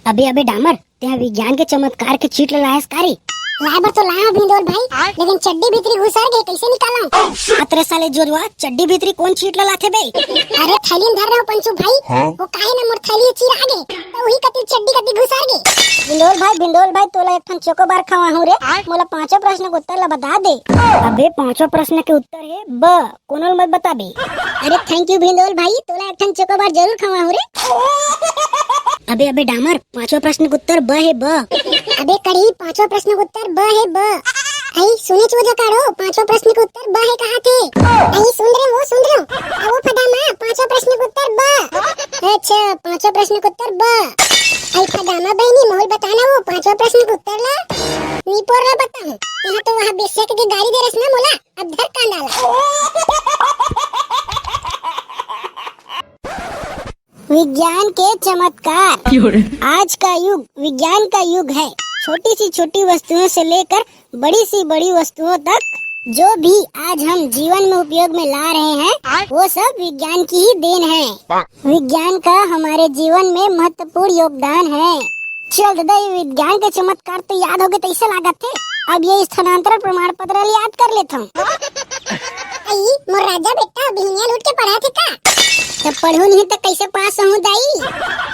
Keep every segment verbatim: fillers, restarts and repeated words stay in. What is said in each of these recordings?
अबे, अबे डामर, तें विज्ञान के चमत्कार के चीट ल लायस का रे? लाए बर तो लाए हूँ भिंदोल भाई, लेकिन चड्डी भीतरी घुसर गे, कैसे निकालूं? अतरे साले जोजवा, चड्डी भीतरी कौन चीट ल लाथे बे? अरे थैली में धर रहे हो पंचू भाई, हाँ? वो काहे ना मोर थैली चीर आगे, तो वही कती चड्डी कती घुसर गे। भिंदोल भाई, भिंदोल भाई, तोला एक ठन चोकोबार खवाहूँ रे, मोला पांचों प्रश्न के उत्तर ला बता दे। अबे पांचों प्रश्न के उत्तर है ब, कोनो ल मत बताबे। अरे thank you भिंदोल भाई, तोला एक ठन चोकोबार जरूर खवाहूँ रे। अबे, अबे डामर, पांचवा प्रश्न के उत्तर ब हे, ब। अबे कड़ी, पांचवा प्रश्न के उत्तर ब हे, ब। आई सुने चूजा काढ़ो, पांचवा प्रश्न के उत्तर ब हे कहा थे। आई सुन रहे हो, सुन रहे हो। अब वो फदामा, पांचवा प्रश्न के उत्तर ब। अच्छा, पांचवा प्रश्न के उत्तर ब। आई फदामा बहनी, मोहल बताना वो पांचवा प्रश्न के उत्तर ला। नी पोर ला बताऊं। यहाँ तो वहाँ बेशक के गाड़ी दे रस ना मोला। अब धर कांदा ला। विज्ञान के चमत्कार। आज का युग विज्ञान का युग है। छोटी सी छोटी वस्तुओं से लेकर बड़ी सी बड़ी वस्तुओं तक, जो भी आज हम जीवन में उपयोग में ला रहे हैं, वो सब विज्ञान की ही देन है। विज्ञान का हमारे जीवन में महत्वपूर्ण योगदान है। चल दादा, ये विज्ञान के चमत्कार तो याद होगे तैसे लागत थे। अब ये स्थानांतरण प्रमाण पत्र ल याद कर लेथव। आई, मोर राजा बेटा, बिहनिया ल उठ के पढ़ा थे का? तब पढ़ू नहीं तो कैसे पास हूँ दाई?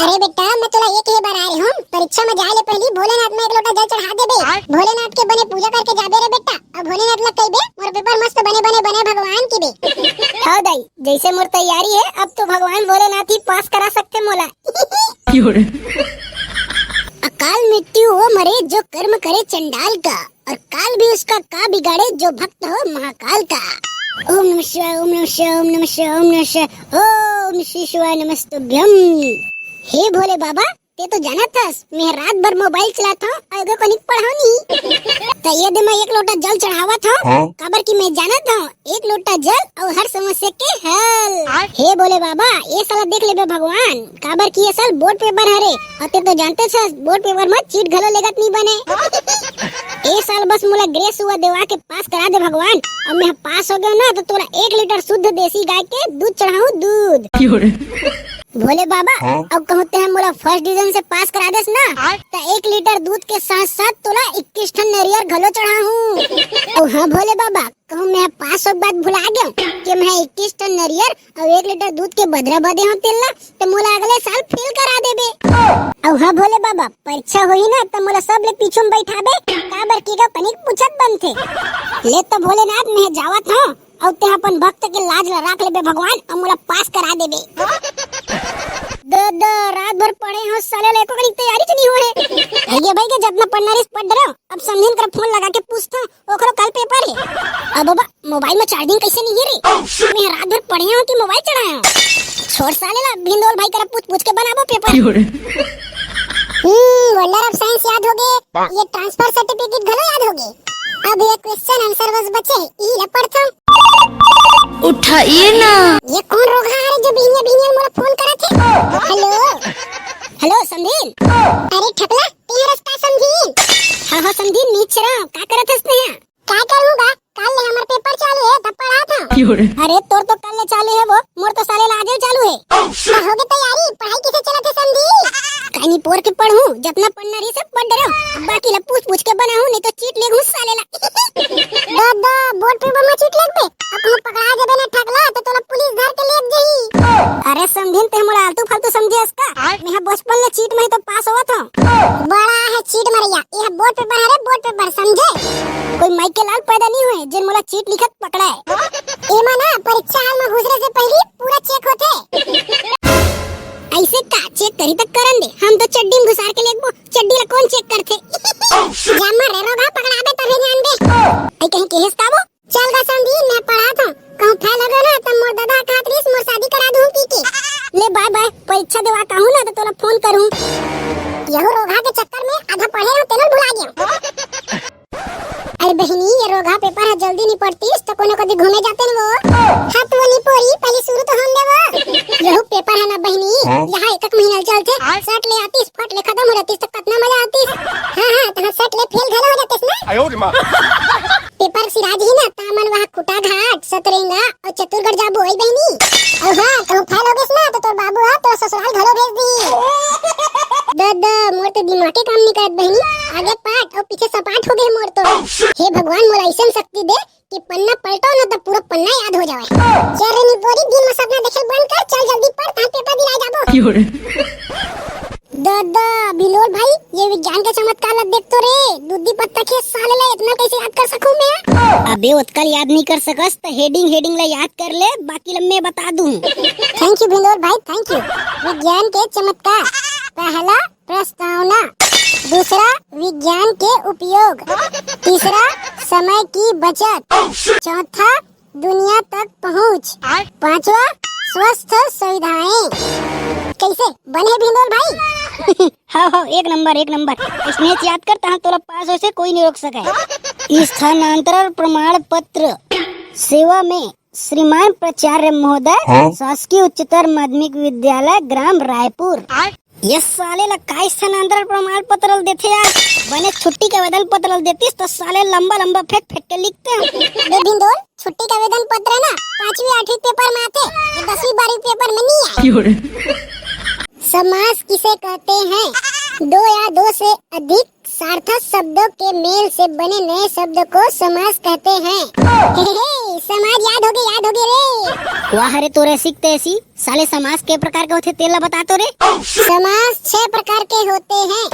अरे बेटा, मैं तोला एक ही बार आए हूँ, परीक्षा में जाए ले पहली भोलेनाथ में एक लोटा जल चढ़ा देबे। भोलेनाथ के बने पूजा करके जाबे रे बेटा। अब भोलेनाथ ला कहिबे, मोर पेपर मस्त बने, बने, बने भगवान की बे। हाँ दाई, जैसे मोर तैयारी है, अब तो भगवान भोलेनाथ ही पास करा सकते मोला। अकाल मृत्यु वो मरे जो कर्म करे चंडाल का, और काल भी उसका का बिगाड़े जो भक्त हो महाकाल का। ओम नमः शिवाय, ओम नमः शिवाय, ओम नमः शिवाय, ओम नमः शिवाय, ओम श्री शिवाय नमस्तुभ्यम। हे भोले बाबा, ते तो जानत हस, मैं रात भर मोबाइल चलात हूँ और एगो कनिक पढ़ाव नहीं। त ये दे मैं एक लोटा जल चढ़ावत हूँ, हाँ? काबर कि मैं जानत हूँ एक लोटा जल और हर समस्या के हल। हाँ? हे भोले बाबा, ये साला देख लेबे भगवान, काबर कि ये साल बोर्ड पेपर हरे, और ते तो जानते छस बोर्ड पेपर में चीट घलो लेगत नहीं बने। ये साल बस मोला ग्रेस हुआ देवा के पास करा दे भगवान, और मैं पास हो गया ना तो तोला एक लीटर शुद्ध देसी गाय के दूध चढ़ाऊँ, दूध। भोले बाबा, हाँ? अब कहूँ ते मोला फर्स्ट डिवीजन से पास करा देस ना, त एक लीटर दूध के साथ साथ तोला इक्कीस ठन नरियर घलो चढ़ाहूँ। ओ हाँ भोले बाबा, कहूँ मैं पास हो बात भुला गया कि मैं इक्कीस ठन नरियर और एक लीटर दूध के बदरा बदे हो तेला, त मोला अगले साल फेल करा देबे। ओ हाँ भोले बाबा, परीक्षा होही ना त मोला सब ले पीछू में बैठाबे, काबर की का कनिक पूछत बनथे। ले तो भोलेनाथ, मैं जावत हूँ, अउ तें अपन भक्त के लाज ला राख लेबे भगवान, अउ मोला पास करा देबे। दो, दो, रात भर पढ़े हो साले ला, एको कनिक तैयारी तो नहीं हो है। भैया, भाई के जितना पढ़ना रहिस पढ़ डरो, अब समधिन कर फोन लगा के पूछता, ओकरो कल पेपर है। अब बाबा, मोबाइल में चार्जिंग कैसे नहीं गिरी? मैं रात भर पढ़े हो कि मोबाइल चढ़ाए हो? छोड़ साले ला, भिंदोल भाई करा पूछ पूछ के बनाबो paper. Hmm, wonder of science याद हो गए, ये ट्रांसफर सर्टिफिकेट घलो याद हो गए। अब ये क्वेश्चन आंसर बस बचे, ई ला पढ़थन। उठाइए ना। ये कौन रोगहा हरे जो बिहनिया बिहनिया मोला फोन करत हे? हेलो। हेलो समधीन। अरे ठकला, तें हरस का समधीन? हाँ हाँ समधीन, नीच रहा, का करत हस तें? का करूँगा, काल ले हमर पेपर चालू है, तब पढ़ात हूँ। अरे तोर तो काल ले चालू है वो, मोर तो साले ला आजे चालू है। तो होगे तैयारी, पढ़ाई किसे चलत हे समधी? काई नहीं पोर के पढ़ूं, जतना पढ़ना रही सब पढ़ डरो, बाकी ला पूछ पूछ के बनाहूं, नहीं तो चीट लेगहूं साले ला। दो दो बोर्ड पेपर में चीट लेगबे, अब कहूं पकड़ा देबे ना ठकला तो तोला पुलिस धर के लेग जही। अरे समधिन, ते मोला आलतू फालतू समझे हस का? मैं हा बचपन ले चीट में ही तो पास होवत हूँ। बड़ा है चीट मरैया, ये बोर्ड पेपर, अरे बोर्ड पेपर समझे? कोई माई के लाल पैदा नहीं हुए जिन मोला चीट लिखत पकड़ाए। एमा ना परीक्षा हाल में घुसरे से पहली पूरा चेक होथे। ऐसे का चेक करी तक करन दे, हम तो चड्डी में घुसार के लेगबो, चड्डी ला कौन चेक करथे? जामर रे रोगहा पकड़ाबे तभे जानबे। ऐ कहीं केहेस का वो? चल गा समधी, मैं पढ़ात हूँ, कहूँ फेल हो गयो ना तो मोर दादा कहत रहिस मोर शादी करा दूँ की के। ले बाय बाय, परीक्षा देवा कहूँ ना तो तोला फोन करूँ। यहू रोगहा के चक्कर में आधा पढ़े हूँ तेनो भुला गया। अरे बहिनी, ये रोगहा पेपर ह जल्दी निपटतिस त कोनो कति घूमे जाते न वो। हाँ त वो निपोरी, पहली शुरू तो होन दे वो। यहू पेपर ह ना बहिनी, हाँ? यहाँ एक एक महीना चलथे, सट ले आतिस, फट ले खतम हो जातिस त कतना मजा आतिस। हाँ हाँ, तहाँ सट ले फेल घलो हो जातिस ना। पेपर सिरा जही ना, त हमन वहाँ खुटा घाट, सतरेंगा अउ चतुरगढ़ जाबो, ओई बहिनी। अउ हाँ, कहूँ फेल हो गेस ना त तोर बाबू ह तोर ससुराल घलो भेज दी। दो दो मोर तो दिमागे काम नहीं करत बहिनी, आगे पाट और पीछे सपाट हो गए मोर तो। हे भगवान, मोला ऐसन शक्ति दे कि पन्ना पलटो ना तो पूरा पन्ना याद हो जावे। चल रे निपोरी, दिन में सपना देखे बंद कर, चल जल्दी पढ़, तहां पेपर दिलाए जाबो। दादा भिंदोल भाई, ये विज्ञान के चमत्कार ला देख तो रे, दूधी पत्ता के साले ला इतना कैसे याद कर सकूं मैं? अबे ओतका ल याद नहीं कर सकस त हेडिंग हेडिंग ला याद कर ले, बाकी ला मैं बता दूं। थैंक यू भिंदोल भाई, थैंक यू। विज्ञान के चमत्कार, पहला प्रस्तावना, दूसरा विज्ञान के उपयोग, तीसरा समय की बचत, चौथा दुनिया तक पहुंच, पांचवा स्वस्थ सुविधाएं। कैसे बने भिंदोल भाई? हाँ हाँ, एक नंबर, एक नंबर। इसने याद कर, तहां तोला पास होए से कोई नहीं रोक सके। स्थानांतरण प्रमाण पत्र सेवा में श्रीमान प्राचार्य महोदय, शासकीय उच्चतर माध्यमिक विद्यालय ग्राम रायपुर। ये साले ला का स्थानांतरण प्रमाण पत्र ल देथे यार? बने छुट्टी के आवेदन पत्र ल देतिस त साले लंबा लंबा फेंक फेंक के लिखते। बे भिंदोल, छुट्टी के आवेदन पत्र ना पांचवी आठवीं पेपर में आथे, ये दसवीं बारहवीं पेपर में नहीं आए। समास किसे कहते हैं? दो या दो से अधिक सार्थक शब्दों के मेल से बने नए शब्द को समास कहते हैं। हे, हे, हे, समाज याद होगे, याद होगे रे। वाह रे, तोर ऐसी के तैसी। साले समास के प्रकार के होथे, तेला बता तो रे। समास छह प्रकार के होते हैं।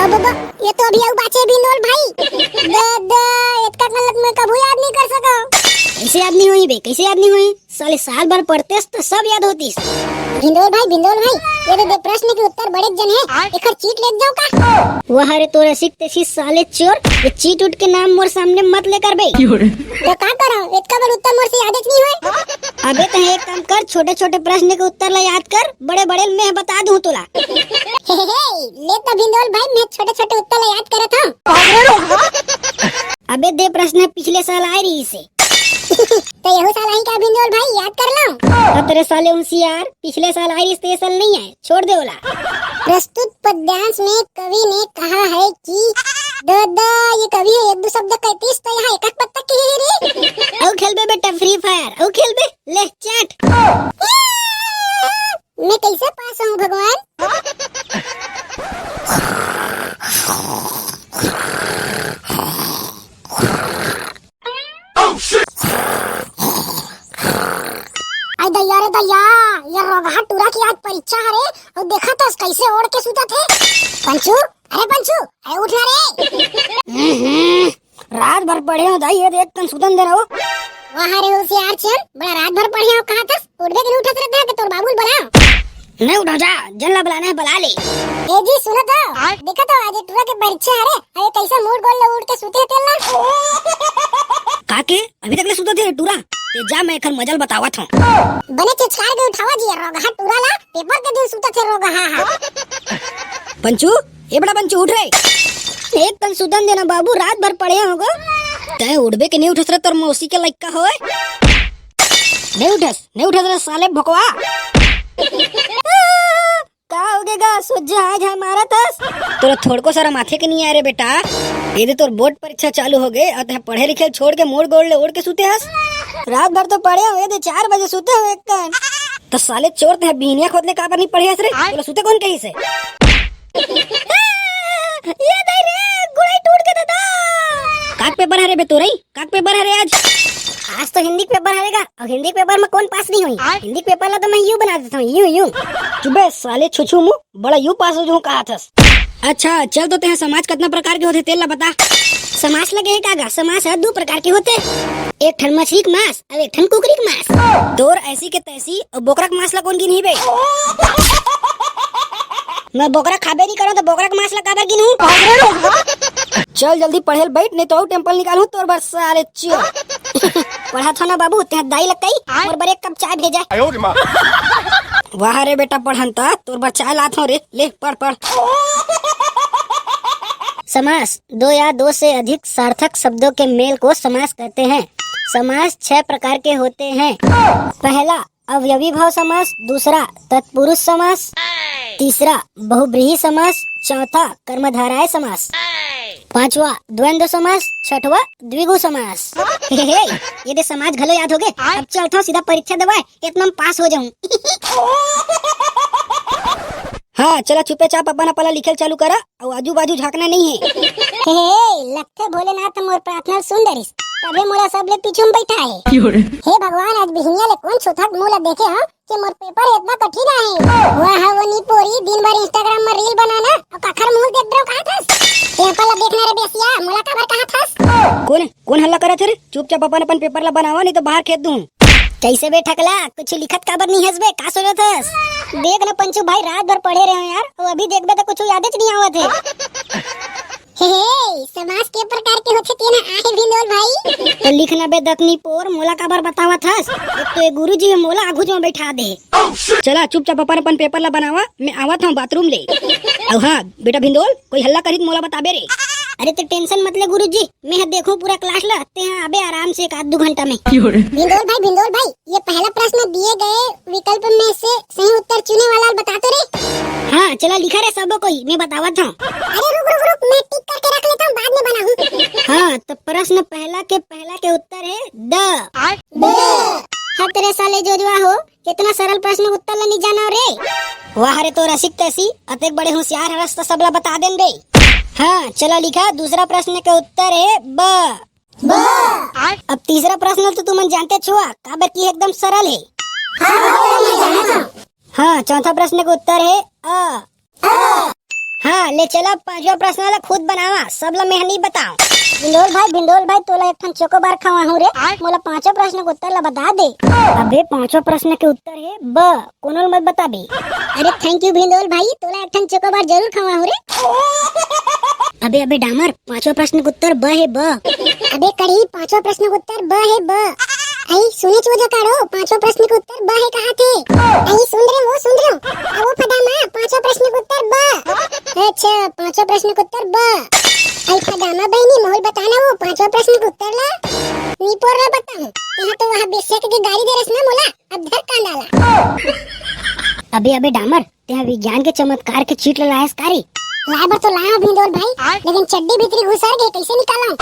अब ब-, ये तो अभी अउ बाचे भिंदोल भाई। द, द, इतना गलत मैं कभू याद नहीं कर सका। कैसे याद नहीं हुई बे, कैसे याद नहीं हुई? साले साल भर पढ़ते तो सब याद होतीस। भिंदोल भाई, भिंदोल भाई, ये तो दे प्रश्न के उत्तर बड़े जन है, एकर चीट लेत जाओ का? वाह रे तोर ऐसी के तैसी साले चोर, ये चीट उट के नाम मोर सामने मत लेकर बे। तो का करो, इतना बड़ उत्तर मोर से याद नहीं हुए। अबे तैं एक काम कर, छोटे छोटे प्रश्न के उत्तर ला याद कर, बड़े बड़े मैं बता दूं तोला। हे, हे, हे, ले तो भिंदोल भाई, मैं छोटे छोटे उत्तर ला याद करत हूँ। अबे दे प्रश्न पिछले साल आए रहिसे। तो यहू साल आही का भिंदोल भाई, याद कर लो। अब तेरे साले होशियार, पिछले साल आए रहिसे, ये साल नहीं आए, छोड़ दे ओला। प्रस्तुत पद्यांश में कवि ने कहा है कि द, द, ये कवि है, एक दो शब्द कहतीस तो यहाँ एक एक पत्ता की है रे। अउ खेलबे बेटा Free Fire, अउ खेलबे, ले चाट। मैं कैसे पास हूँ भगवान? आई दैया रे दैया, ये रोगहा टूरा की आज परीक्षा हरे, अउ देखा तो कैसे ओढ़ के सुतत हे। पंचू, अरे पंचू, अरे उठ ना रे। हम्म, रात भर पढ़े हो दाई, ये देख कन सुतन दे रहो। वाह रे होशियार चंद, बड़ा रात भर पढ़े हो, कहा था उठबे के नहीं उठत रहता है कि तोर बाबू ल बुलाओ। नहीं उठो जा, जन ला बुलाना है बुला ले। ए जी सुनो तो, देखा तो आज टूरा के परीक्षा हरे, अरे कैसे मूड़ गोड़ ले उठ के सुते तेल ना। काके, अभी तक ले सुतत हे टूरा? ते जा, मैं एखर मजा ल बतावत हूँ। बने चिचकार के उठावा जी, रोगहा टूरा ला, पेपर के दिन सुतत हे रोगहा हा। पंचू, ए बड़ा पंचू, उठ रे। एक कन सुतन देना बाबू, रात भर पढ़े होगो। तैं उठबे के नहीं उठस रे, तोर मौसी के लइका होय। नहीं उठस, नहीं उठस रे साले भोकवा। का होगे गा, सोझे आए झाए मारत हस? तोला थोड़को सारा माथे के नहीं आए रे बेटा। ये दे तोर बोर्ड परीक्षा चालू होगे, अउ तैं पढ़े लिखे छोड़ के मूड़ गोड़ ले ओढ़ के सुते हस। रात भर तो पढ़े हो, ये दे चार बजे सुते हो एक कन। तो साले चोर, तैं बिहनिया खोद ले काबर नहीं पढ़े हस रे? तोला सुते कौन कहिसे? ये दाई रे, गुड़ई टूट के दादा। काक पेपर हरे बे तोरई? काक पेपर हरे आज? आज तो हिंदी के पेपर हरे गा, अउ हिंदी के पेपर में कौन पास नहीं होई? हिंदी के पेपर ला तो मैं यूं बना देता हूँ, यूं, यूं। चुप बे साले छुछू मुंह, बड़ा यूं पास हो जाऊं कहा थस। अच्छा, चल तो तैं समास कतना प्रकार के होथे, तेला बता। समास लगे हे का गा? समास ह दू प्रकार के होथे, एक ठन मछली के मांस अउ एक ठन कुकरी के मांस। तोर ऐसी के तैसी अउ बोकरा के मांस ला कौन गिनही बे? मैं बोकरा खाबे नहीं करो तो बोकरा के मांस ला काबर गिनहूं? चल जल्दी पढ़े ल बैठ, नहीं तो अउ टेम्पल निकालहूं तोर बर साले चोर। पढ़ा था ना बाबू, तैं दाई लग गई, मोर बर एक कप चाय भेजा। वाह रे बेटा पढ़न ता, तोर बर चाय लात हूं रे, ले पढ़ पढ़। समास, दो या दो से अधिक सार्थक शब्दों के मेल को समास कहते हैं। समास छह प्रकार के होते हैं। पहला, अव्ययीभाव समास, दूसरा तत्पुरुष समास, तीसरा बहुव्रीहि समास, चौथा कर्मधारय समास, पांचवा द्वंद्व समास, छठवा द्विगु समास। हे, हे, हे, ये दे समास घलो याद होगे। अब चलथंव सीधा परीक्षा देवाय, इतना में पास हो जाऊं। हाँ, चला चुपे चाप अपन अपन ला लिखे ल चालू करा, अउ आजू बाजू झांकना नहीं है। हे, हे, लगथे भोलेनाथ मोर प्रार्थना ल सुन डरिस, तभे मोला सबले पीछू में बैठा है। हे भगवान, आज बिहनिया ले कौन छुथक मुंह ला देखे हो कि मोर पेपर इतना कठिन आहे। वाह, वो नी पोरी, दिन भर Instagram में reel बनाना अउ काखर मुंह देख रहो कहा थस? पेपर ला देखना रे बेसिया, मोला काबर कहा थस? कौन, कौन हल्ला करत हे रे? चुपचाप अपन अपन पेपर ला बनावा, नहीं तो बाहर खेद दूं। कैसे बे ठकला, कुछ लिखत काबर नहीं हस बे, का सोचत हस? देख ना पंचू भाई, रात भर पढ़े रहे हो यार, अउ अभी देखबे तो कुछ याद च नहीं आवत है। हे, हे, समास के प्रकार के होथे तेन आहे भिंदोल भाई। तो लिखना बे दतनी पोर, मोला काबर बतावत हस? एक तो ये गुरुजी हे, मोला आघू में बैठा दे। चला चुपचाप अपन अपन पेपर ला बनावा, मैं आवत हूँ बाथरूम ले। अउ हाँ बेटा भिंदोल, कोई हल्ला करही त मोला बताबे रे। अरे ते tension मत ले गुरुजी, मैं ह देखूं पूरा class ला, ते ह आबे आराम से एक आध दू घंटा में। भिंदोल भाई, भिंदोल भाई, ये पहला प्रश्न दिए गए विकल्प में से सही उत्तर चुने वाला बता तो रे। हाँ, चला लिखा रे सबो कोई, मैं बतावत हूँ। अरे रुक, रुक, रुक, मैं tick करके रख लेता हूँ, बाद में बनाऊँ। हाँ, तो प्रश्न पहला के, पहला के उत्तर है द। द। हत रे साले जोजवा हो, कितना सरल प्रश्न के उत्तर ला नहीं जाना रे। वाह रे, तो रसिक तैसी, अतेक बड़े होशियार हरस तो सबला बता देन रे। हाँ, चला लिखा, दूसरा प्रश्न के उत्तर है ब। ब। अब तीसरा प्रश्न तो तुमन जानते छुआ, काबर की एकदम सरल है। हाँ, चौथा प्रश्न के उत्तर है अ। अ। हाँ, ले चला, पांचवा प्रश्न ला खुद बनावा, सब ला मैं नहीं बताऊं। भिंदोल भाई, भिंदोल भाई, तोला एक ठन चोकोबार खवाहूं रे। मोला पांचवा प्रश्न के उत्तर ला बता दे। अबे, पांचवा प्रश्न के उत्तर है ब, कोनो ल मत बताबे। अरे thank you भिंदोल भाई, तोला एक ठन चोकोबार जरूर खवाहूं रे। अबे, अबे डामर, पांचवा प्रश्न के उत्तर ब है, ब। अबे कड़ी, पांचवा प्रश्न के उत्तर ब है, ब। आई सुने चोजा काढ़ो, पांचवा प्रश्न के उत्तर ब है कहा थे। आई सुन रहे हो, सुन रहे हो? अब वो फदामा, पांचवा प्रश्न के उत्तर ब। अच्छा, पांचवा प्रश्न के उत्तर ब। आई फदामा बहनी, मोल बताना वो पांचवा प्रश्न के उत्तर ला। नी पोर ला बताऊं। यहाँ तो वहाँ बेशक के गाड़ी दे रस ना मोला, अब धर कांदा ला। अबे, अबे डामर, तेहा विज्ञान के चमत्कार के चीट ल लायस का रे? लाए बर तो लाए हूँ भिंदोल भाई, लेकिन चड्डी भीतरी घुसर गे, कैसे निकालूं?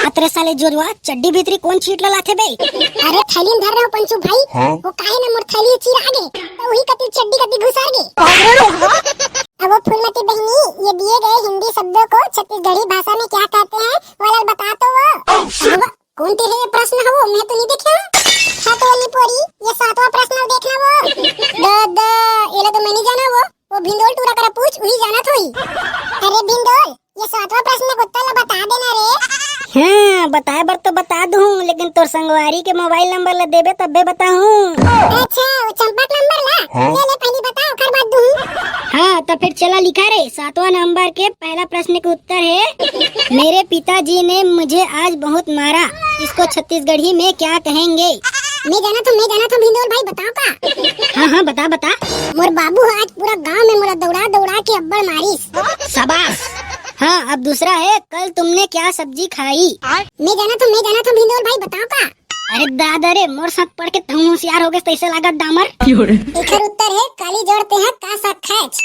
अतरे साले जोजवा, चड्डी भीतरी कौन चीट ल लाथे बे? अरे थैली में धर रहे हो पंचू भाई, हाँ? वो काहे ना मोर थैली चीर आगे, तो वही कती चड्डी कती घुसर गे। अब वो फूलमती बहनी, ये दिए गए हिंदी शब्दों को छत्तीसगढ़ी भाषा में क्या कहते हैं, वाला बता तो वो। अब कौन तेरे ये प्रश्न हवो? मैं तो नहीं देखे हूँ। हाँ तो वाली पोरी, ये सातवां प्रश्न देखना वो। द, द, एला तो मैं नहीं जाना वो। वो भिंदोल टूरा करा पूछ, वही जाना थोई। अरे भिंदोल, ये सातवां प्रश्न के उत्तर ला बता देना रे। हाँ, बताए बर तो बता दूँ, लेकिन तोर संगवारी के मोबाइल नंबर ला देबे तब्बे बताहूँ। अच्छा, वो चंपक नंबर ला? हाँ। ले, ले, पहली बता, ओकर बाद दूँ। हाँ, तो फिर चला लिखा रे, सातवां नंबर के पहला प्रश्न के उत्तर है, मेरे पिताजी ने मुझे आज बहुत मारा, इसको छत्तीसगढ़ी में क्या कहेंगे? मैं जाना तो, मैं जाना तो भिंदोल भाई, बताओ का? हाँ, हाँ, बता, बता। मोर बाबू आज पूरा गांव में मोला दौड़ा दौड़ा के अब्बड़ मारिस। शाबाश। हाँ, अब दूसरा है, कल तुमने क्या सब्जी खाई? मैं जाना तो, मैं जाना तो भिंदोल भाई, बताओ का? अरे दादा रे, मोर साथ पढ़ के तहूँ होशियार हो गए, तैसे लागत डामर। एकर उत्तर है, काली जड़ ते हैं का साग खाएच।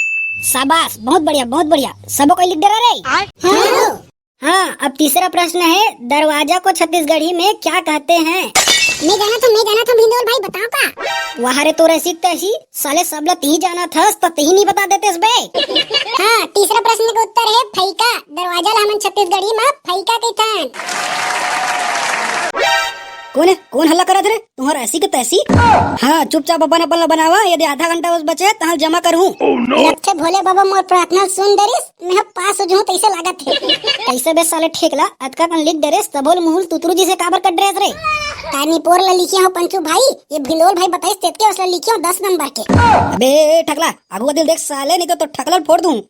शाबाश, बहुत बढ़िया, बहुत बढ़िया। सबो कोई लिख डरे रे। हाँ। हाँ, अब तीसरा प्रश्न है, दरवाजा को छत्तीसगढ़ी में क्या कहते हैं? मैं जाना तो, मैं जाना तो भिंदोल भाई, बताओ का? वाह रे, तो रसिक तैसी, साले सब ला तिही जाना थस, तो तिही नहीं बता देतेस बे। हाँ, तीसरा प्रश्न के उत्तर है फैका। दरवाजा ला हमन छत्तीसगढ़ी में फैका कहिथन। कौन है? कौन हल्ला करत रे? तुम्हारा ऐसी के तैसी? हाँ, चुपचाप अपन अपन ला बनावा, यदि आधा घंटा बस बचे, तहाँ जमा करहूँ। लगथे भोले बाबा मोर प्रार्थना सुन डरिस, मैं ह पास हो जाऊँ तैसे लागत है। कैसे बे साले ठेकला, अतका कन लिख डरेस, तभो ले मुहुल तुतरू जी से काबर कट डरेस रे? कानी पोर ला लिखे हो पंचू भाई, ये भिंदोल भाई बताइस तेतके उसला लिखे हो दस नंबर के। अबे ठकला, आगू का दिल देख साले, नहीं तो, तो ठकला फोड़ दूँ।